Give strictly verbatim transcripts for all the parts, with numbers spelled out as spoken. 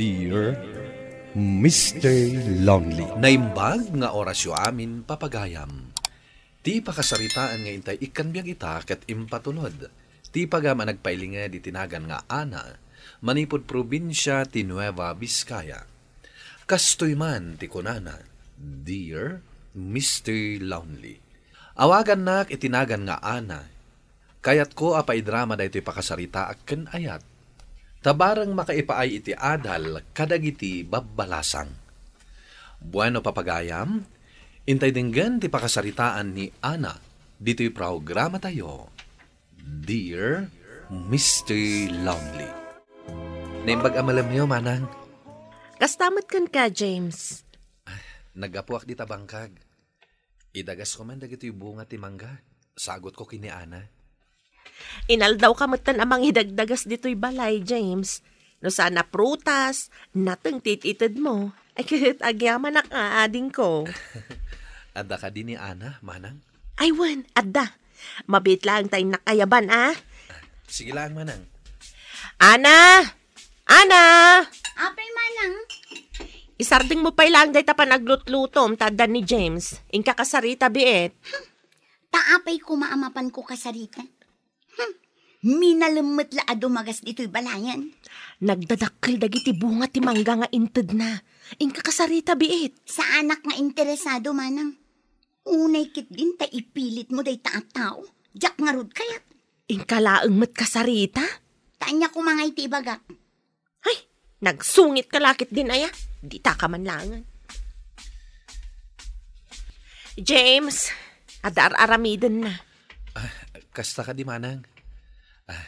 Dear Mister Lonely. Naimbag nga orasyo amin, papagayam. Ti pakasaritaan nga intay ikkan biag ita ket impatulod ti pagam a nagpailinged iti nagan nga Ana, manipud probinsia ti Nueva Vizcaya. Kastoy man ti kunana, "Dear Mister Lonely." Awagannak iti nagan nga Ana. Kayatko a paidrama daytoy pakasaritaak ken ayat. Ta bareng makaipaay iti adal kadagiti babbalasang. Bueno, papagayam, intay denggen ti pakasaritaan ni Ana ditoy programatayo, Dear Mister Lonely. Naimbag a malemyo, Manang. Kasta met kenka, James. Naggapuak dita bangkag. Idagasko man dagitoy bunga ti mangga. Sagutko ken ni Ana. Inaldawka metten a mangidagdagas ditoy balay, James. No saan a prutas, nateng ti it-itedmo. Ay, ket agyamanak a adingko. Adda kadi ni Ana, Manang? Ay, wen, adda. Mabiit laeng ta innak ayaban, a? Sige laeng, Manang. Ana! Ana! Apay, Manang? Isardengmo pay laeng dayta panaglutlutom ta adda ni James. Inka kasarita, biit. Ta apay koma a mapanko kasarita? Hmm. Minalem met la a dumagas ditoy balayan. Nagdadakkel dagiti bunga ti mangga nga intedna. Inka kasarita, biit. Saanak nga interesado, Manang. Unay ketdin ta ipilitmo dayta a tao. Diak ngarud kayat. Inka laeng met kasarita? Ta ania koma nga iti ibagak? Ay, nagsungit ka lakit din, aya. Dita ka man langen. James, adda ar-aramiden na. Ah, kasta kadi, Manang? Ah,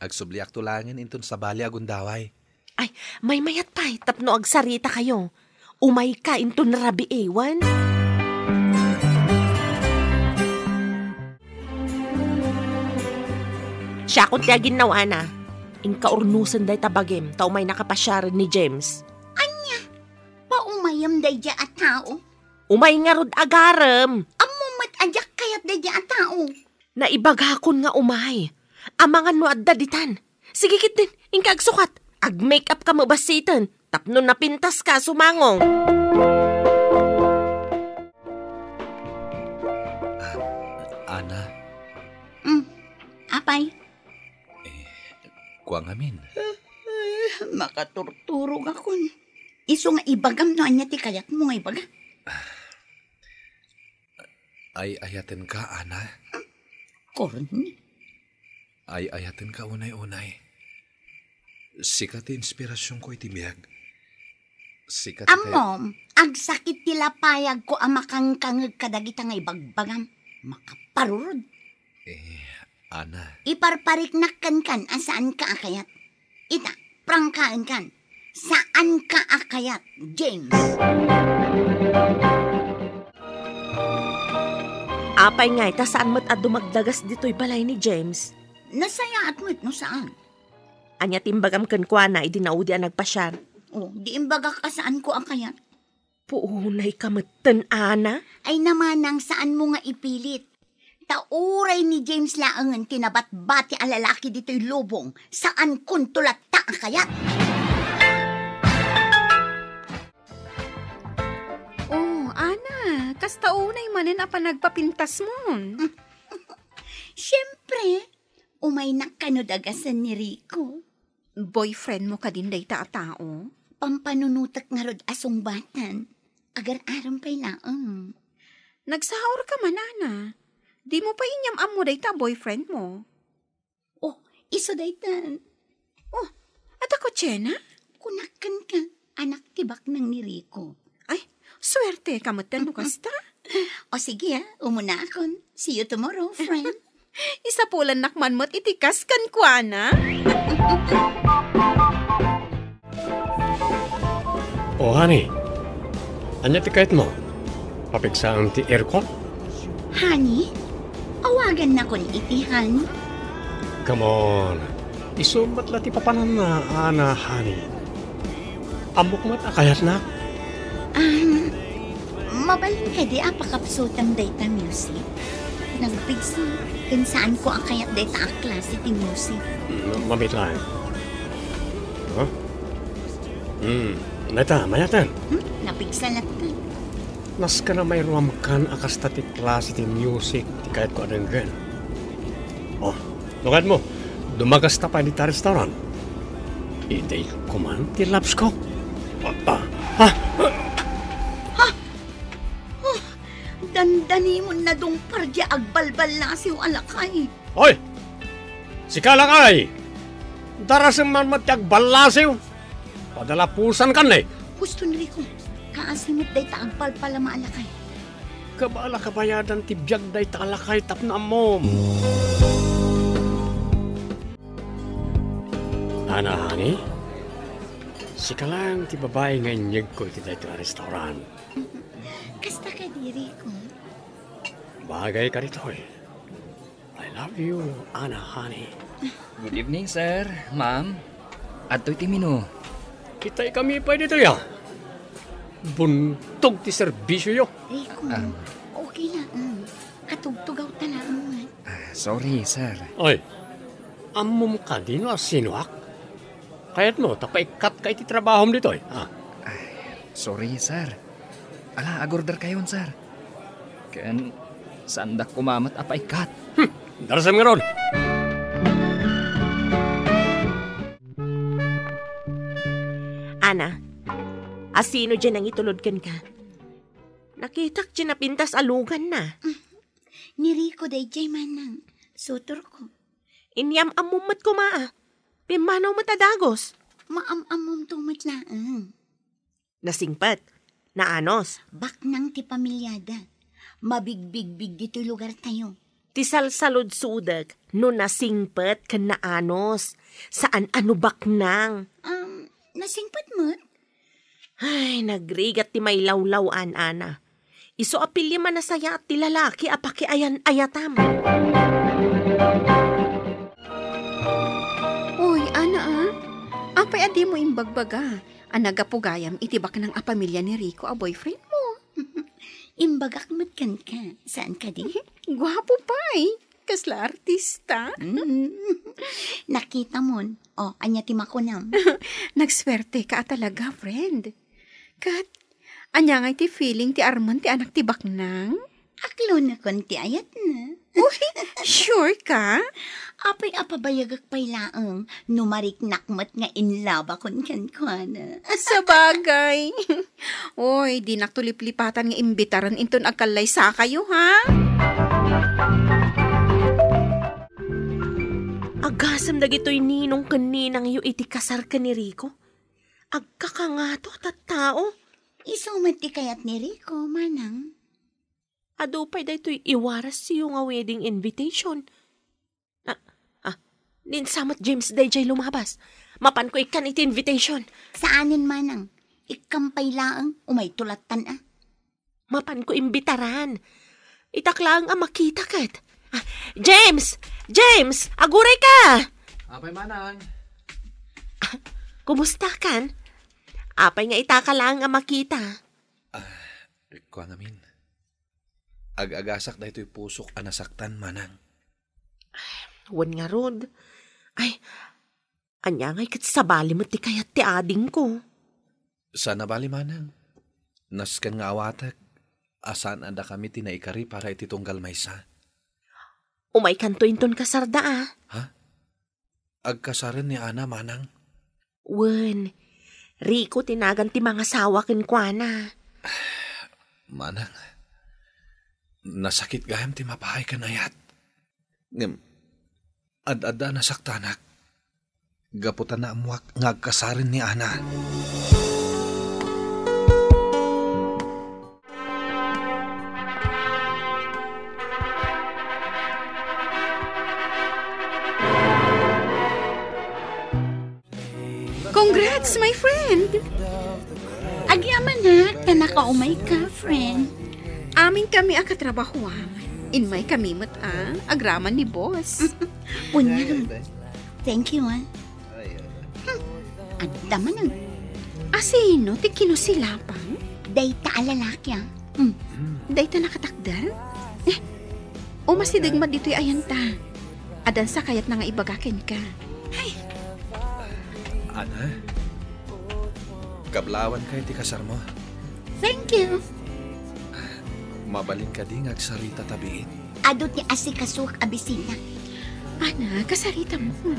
agsubliakto langen inton sabali a gundaway. Ay, maymayat pay, tapno agsarita kayo. Umayka inton rabii, wen? Siakon ti aginnaw, Ana. Inka urnosen dayta bagim, ta umaynaka pasiaren ni James. Ania? Paumayem daydiay a tao? Umay ngarud agarem. Ammo met a diak kayat daydiay a tao. Naibagakon nga umay. Amangan no adda ditan. Sige ketdin, inka agsukat. Ag-make up ka met bassiten. Tapno napintas ka, sumangong. Ah, Ana. Mm. Apay? Eh, kua ngamin. Ay, makaturturog akon. Isu nga ibagam no ania ti kayatmo nga ibaga. Ay-ayatenka, Ana? Corny. Ay-ayatenka unay-unay. Sika ti inspirasionko iti biag. Sika ti kay- Ammom, agsakit ti lapayagko a makangkangeg kadagita nga ibagbagam. Makaparurod. Eh, Ana. Iparpariknak kenkan a saanka a kayat. Ita, prangkaenkan. Saanka a kayat, James. Apay ngay ta saan met a dumagdagas ditoy balay ni James? Nasayaat met no saan. Ania ti imbagam kenkuana idi naudi a nagpasiar? Oh, di imbagak a saanko a kayat. Puunay ka metten, Ana? Ay, namanang saanmo nga ipilit. Ta uray ni James laengen ti nabatbati a lalaki ditoy lubong, saankonto latta a kayat. Oh, Ana, kasta unay manen a panagpapintasmon. Siempre, umaynak kano dagasen ni Rico. Boyfriend mo kadin dayta a tao? Pampanunotek ngarud a sungbatan. Agar-arem pay laeng. Nagsaur ka man, Ana. Di mo pay inyam-ammo dayta a boyfriend mo. Oh, isu daytan. Oh, adda kotsena? Kunak kenka, anak ti baknang ni Rico. Ay, suerte ka metten no kasta. O sige, ah, umuna akon. See you tomorrow, friend. Isapulannak man met iti kas kenkuana. Oh, honey. Ania ti kayatmo? Papigsaem ti aircon? Honey? Awagannakon iti honey? Come on. Isu met la ti papananna, Ana, honey. Ammok met a kayatnak. Um, mabalin kadi a pakapsutam dayta music? Nagpigsa, ken saanko a kayat dayta a klase ti music. Mm, mabiit laeng. Huh? Hmm, dayta, mayat. Hmm, napigsa latta. Nasken a mairuamkan a kasta ti klase ti music ti kayatko a denggen. Oh, no kayatmo, dumagasta pay dita restaurant. Idayko man ti laps ko. Ah, ah, ah. Oh, dandanimon nadungpar diay agbalballasiw a lakay. Hoy! Sika, lakay! Darasem man met ti agballasew. Padalapusankan, eh. Husto, Enrico. Kaasi met dayta agpalpalama a lakay. Kabala kabayadan ti biag dayta a lakay tapno ammom. Ana, honey? Sika lang ti babai nga inyegko iti daytoy a restaurant. Kasta kadi, Rico? Bagay ka ditoy. I love you, Ana, honey. Good evening, sir, ma'am. Adtoy ti menu. Kitay kami pay ditoy, ah. Buntog ti serbisioyo. Rico, Ah. Okay na, mm. Katugtugaw ta na, mm. Ah, sorry, sir. Oy, ammom kadi no asinoak? Kayatmo ta paikkatka iti trabahom ditoy, ah? Sorry, sir. Ala, agorder kayon, sir. Ken saandak koma met a paikkat. Hmm, darasem ngarud. Ana, asino diay nangitulod kenka? Nakitak diay napintas a luganna. Ni Rico daydiay, manang. Sutorko. Inyam-ammom met koma a. Pimmanaw met a dagus. Maam-ammomto met laeng. Nasingpet, naanos. Baknang ti pamiliada. Mabigbigbig ditoy lugartayo. Ti salsaludsodek no nasingpet ken naanos. Saan a no baknang. Um, nasingpet met? Ay, nagrigat ti mailawlaw-an, Ana. Isu a piliem a nasayaat ti lalaki a pakiayan-ayatam. Uy, Ana, ah. Apay a dimo imbagbaga a naggapu gayam iti baknang a pamilia ni Rico a boyfriend mo? Imbagak met kenka, saan kadi? Guapo pay. Kasla artista. Mm. Nakitamon. O, ania ti makunam? Nagsuerteka a talaga, friend. Ket, ania ngay ti feeling ti armen ti anak ti baknang? Aklonakon ti ayatna. Uy, sure ka? Apay a pabayagak pay laeng no mariknak met nga in love-akon kenkuana. Sabagay. Oy, dinak to liplipatan nga imbitaren inton agkallaysakayo, ha? Agasem dagitoy ninong ken ninangyo iti kasar ken ni Rico. Agkakangato a tattao. Isu met ti kayat ni Rico, manang. Adu pay daytoy iwarasyo nga wedding invitation. Ah, ah, ninsamet James daydiay lumabas. Mapanko ikkan iti invitation. Saanen manang. Ikkam pay laeng, umayto lattan a. Mapanko imbitaran. Itak laeng a makita ket. Ah, James! James! Aguray ka! Apay manang. Ah, kumusta kan? Apay nga itaka laeng a makita? Ah, kua ngamin. Ag-agasak daytoy pusok a nasaktan, manang. Wen ngarud. Ay, ania ngay ket sabali met ti kayat ti adingko? Saan a bali, manang. Nasken nga awatek a saan a dakami ti naikari para iti tunggal maysa. Umaykanto inton kasarda a. Ha? Agkasaren ni Ana, manang? Wen, Rico ti nagan ti mangasawa kenkuana. Manang, nasakit gayam ti mapaay ken ayat. Ngem, ad-adda a nasaktanak. Gapu ta naammuak nga agkasaren ni Ana. Congrats, my friend! Agyamanak ta nakaumayka, friend. Amin kami a katrabahoam. Immay kami met a agraman ni boss. Unya, thank you, ah. Hmm, adda manen. Asino ti kinusilapang? Dayta a lalaki, ah. Hmm. Dayta nakatakder? Eh, umasideg met ditoy ayanta. Addan sa kayatna nga ibaga kenka. Ay. Ana? Kablawanka iti kasarmo. Thank you. Mabalin kadi nga agsarita ta biit? Adu ti asikasuak a bisita. Ana, kasarita mo.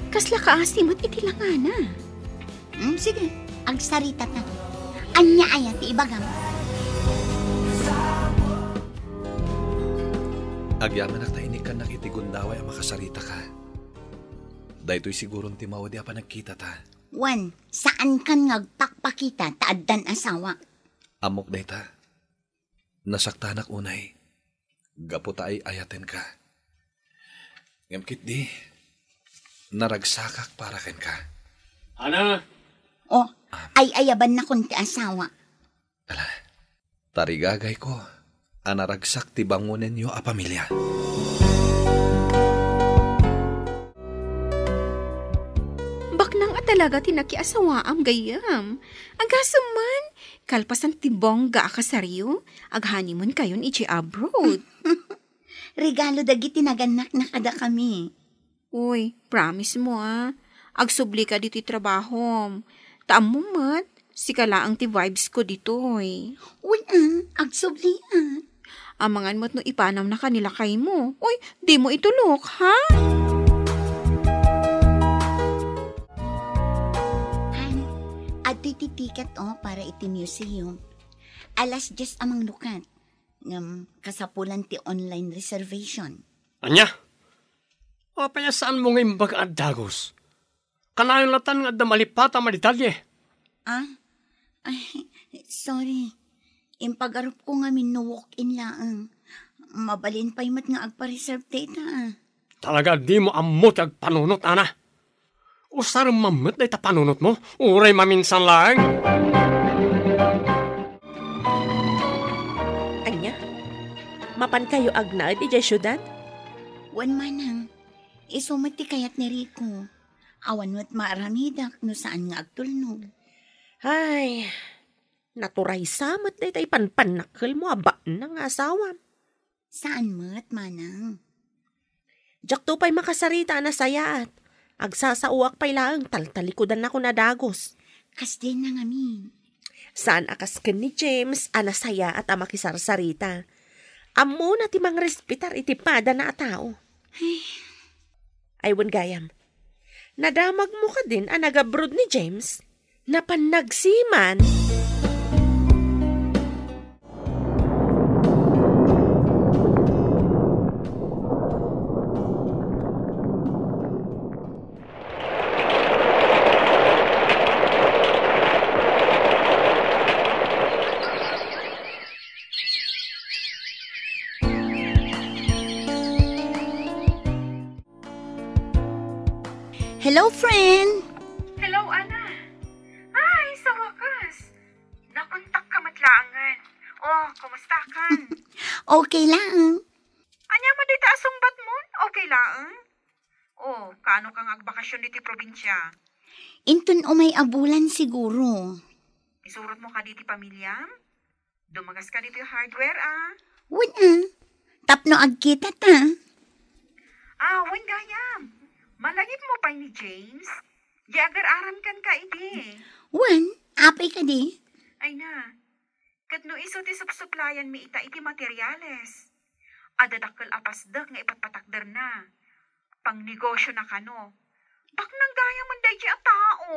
Kasla kaasi met iti langana. Hmm, sige, agsarita ta. Ania aya ti ibagam? Agyamanak ta inikkannak iti gundaway a makasarita ka. Daytoy siguron ti mawadi a panagkita ta. Wen, saankan nga agpakpakita ta addan asawa. Ammok dayta. Nasaktanak unay. Gapu ta ay-ayatenka. Ngem ketdi, naragsakak para kenka. Ana? Oh, ay-ayabannakon ti asawa. Ala, tarigagayko a naragsak ti bangonenyo a pamilia. Baknang a talaga ti nakiasawaam, gayyem. Agasem man, kalpasan ti bongga a kasaryo, ag-honeymoon kayon iti abroad. Regalo dagiti nagannakna kadakami. Uy, promise mo, ah. Agsubli ka ditoy trabahom. Ta ammom met, sika laeng ti vibes ko ditoy. Wen, ah, agsubli, ah. Amangan met no ipanawna ka ni lakay mo. Uy, di mo itulok, ha? Han, adtoy ti ticket, oh, para iti museum. Alas dies a manglukat. Ngem kasapulan ti online reservation. Ania? Apay a saanmo nga imbaga a dagus? Kanayon latan nga adda malipatam a detalye. Ah? Ay, sorry. Impagarupko ngamin no walk-in laeng. Mabalin pay met nga agpa-reserve dayta, ah. Talaga a dimo ammo ti agpanunot, Ana. Usarem man met dayta panunotmo, uray maminsan laeng. Ania? Mapankayo agnaed idiay siudad? Wen, manang. Isu met ti kayat ni Rico. Awan met maaramidak no saan nga agtulnog. Ay, naturaysa met dayta ipanpannakkelmo a baknang nga asawam. Saan met, manang. Diakto pay makasarita a nasayaat. Agsasaoak pay laeng, taltalikudannakon a dagus. Kasdiay ngamin. Saan a kas ken ni James a nasayaat a makisarsarita. Ammona ti mangrespetar iti padana a tao. Ay. Ay, wen gayam. Nadamagmo kadin a nagabroad ni James? Napan nagsiman. Hello, friend! Hello, Ana! Ay, sa wakas! Nakontak ka met laengen. Oh, kumusta kan? Okay laeng. Ania met dayta a sungbatmo? Okay laeng? Oh, kaano ka nga agbakasyon ditoy probinsia? Inton umay a bulan siguro. Isurotmo kadi ti pamiliam? Dumagas ka ditoy hardware, ah. Wen, ah. Tapno agkita ta. Ah, wen gayam. Malagipmo pay ni James? Di agar-aram kenka idi. Wen, apay kadi? Ay na. Ket no isu ti supsuplayanmi ita iti materiales, adda dakkel a pasdek nga ipatpatakderna. Pangnegosiona kano. Baknang gayam daydi a tao.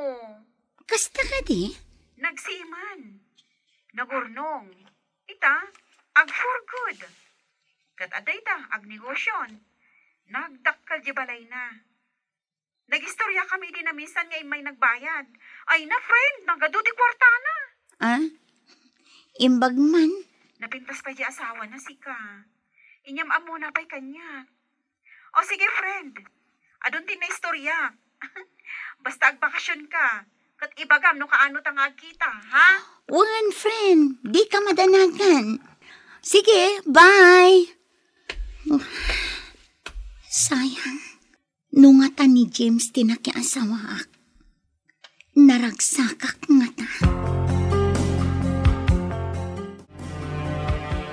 Kasta kadi? Nagsiiman. Nagurnong. Ita, ag for good. Ket adda ita, agnegosion. Nagdakkel di balayna. Nagistoriakami idi naminsan nga immay nagbayad. Ay na, friend, nagadu ti kuartana. Ah? Imbag man? Napintas pay di asawana, sika. Inyam ammona pay kaniak. O sige, friend. Adun ti naistoriak. Basta agbakasyon ka, ket ibagam no kaano ta nga agkita, ha? Wen, friend. Di ka madanagan. Sige, bye. Sayang. No ngata ni James ti nakiasawaak, naragsakak ngata.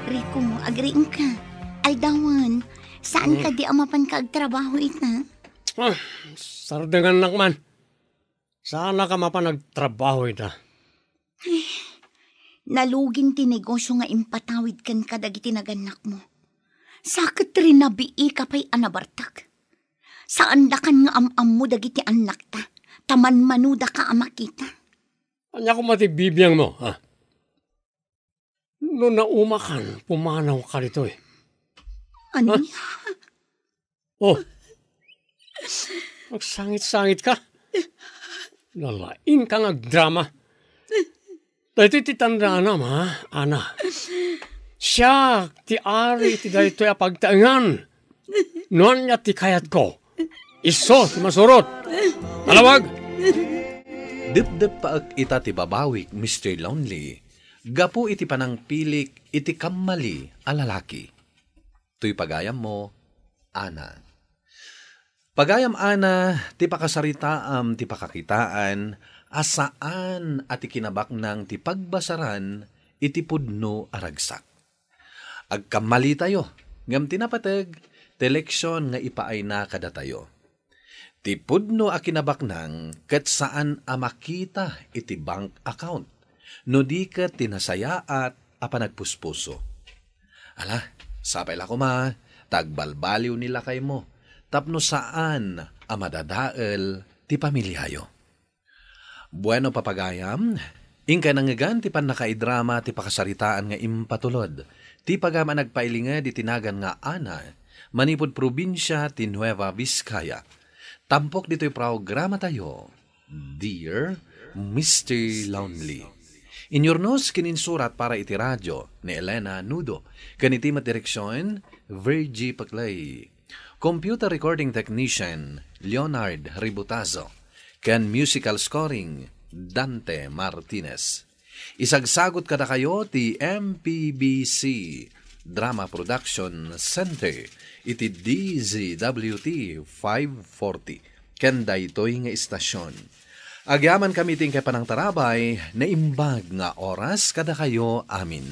Rico, agriingka. Aldawen, saan Hmm. kadi a mapanka agtrabaho ita? Ah, sardengannak man. Saanak a mapan agtrabaho ita. Nalugin ti negosio nga impatawid kenka dagiti nagannakmo. Sa ket rinabiika pay a nabartek. Saandakan nga am-ammo dagiti annakta, ta manmanodaka a makita. Ania koma ti bibiangmo, ha? No naumakan, pumanawka ditoy. Ania? Oh. Agsangit-sangit ka. Lalaing ka nga agdrama. Daytoy ti tandanam, ha, Ana. Siak ti ari iti daytoy a pagtaengan. No ania ti kayatko, isu ti masurot. Alawag! Depdeppaek ita ti babawik, Mister Lonely, gapu iti panangpilik iti kammali a lalaki. Toy pagayammo, Ana. Pagayam, Ana, ti pakasaritaam ti pakakitaan a saan a ti kinabaknang ti pagbasaran iti pudno a ragsak. Agkammalitayo, ngem ti napateg, ti leksion nga ipaayna kadatayo. Ti pudno a kinabaknang ket saan a makita iti bank account, no di ket ti nasayaat a panagpuspuso. Ala, sapay la koma, ta agbalbaliw ni lakaymo, tapno saan a madadael ti pamiliayo. Bueno, papagayam, inkay nangngegan ti pannakaidrama ti pakasaritaan nga impatulod ti pagayam a nagpailinged iti nagan nga Ana, manipud probinsia ti Nueva Vizcaya. Tampok ditoy programatayo, Dear Mister Lonely. Inyurnos ken insurat para iti radio ni Elena Nudo, ken iti met direksion, Virgie Paclay. Computer recording technician, Leonard Ributazo, ken musical scoring, Dante Martinez. Isagsagut kadakayo ti M P B C Drama Production Center iti D Z W T five forty, ken daytoy nga istasyon. Agyamankami iti inkay panangtarabay, naimbag nga oras kadakayo amin.